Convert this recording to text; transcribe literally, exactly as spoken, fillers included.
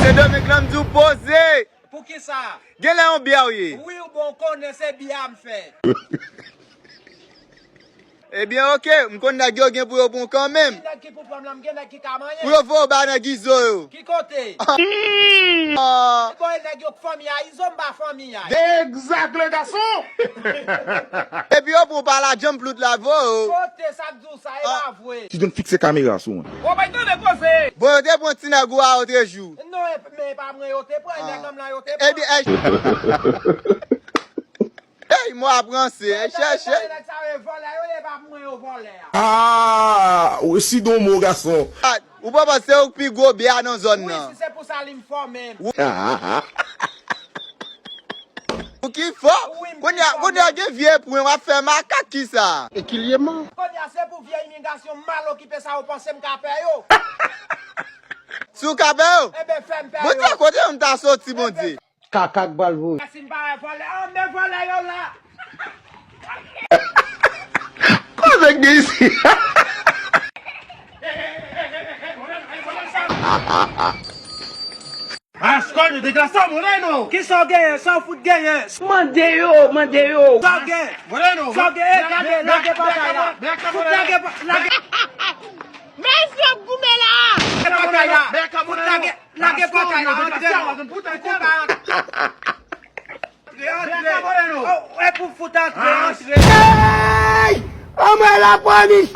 Sendomeng lan m di w poze. Poukisa? Genlè yon byè w ye. Wi, ou bon konnen se byè a m fè. Ebyen, oke, m konn nèg yo gen pou yo pran w kanmenm. Ki nèg ki pou pran m lan, m gen nèg ki ka manyen. Pou yo voye w ba nèg Izo yo. Ki kote? Ah, Bon, e nèg yo k fanmi a Izo, m pa fanmi a. Exact, le garçon. Epi yo pran w pa la djanm plout la voye w. Kote sa k di w sa, e pa vre. Ti donn fikse kamera sou mwen. Ou bay tande koze. Bon, yo te pran ti nèg ou a otrejou. Non, e- men e pa mwen yo te pran, e nèg an m lan yo te pran. Epi, ey. Ey, mwen ap ranse, ey, chèche. Nèg sa yo e vòlè, yo e pa mwen yo vòlè a. Ah, ou si don mo gason. Ah, ou pa panse ou pi gwo byè a nan zòn Wi, nan? Si se pou sa li m fò menm. Ou ki fò? Wi, m Kounye a, pi kounye a gen vye pwen w ap fè makak ki sa? Ekilyèman. Kounye a se pou vye imigrasyon mal okipe sa yo panse m ka pè yo. Si w ka pè yo? Enben fè m pè yo. Bondye, kote m ta soti, Bondye? Kaka k pral voye. Si m pa wè vòlè, an men vòlè yo la. Koze k gen isi? Askòl yo deklase Moreno. Kisa w genyen, sa w fout genyen? Mande yo, mande yo. Sa w gen? Moreno. Sa w gen? E gade, lage bagay la. Fout lage ba- lage Men si yo goumen la. bagay la. Fout lage lage bagay la. Antre. Fout antre. Antre, antre. Oh, e pou fout antre, antre. Hey! Anmwe la polis!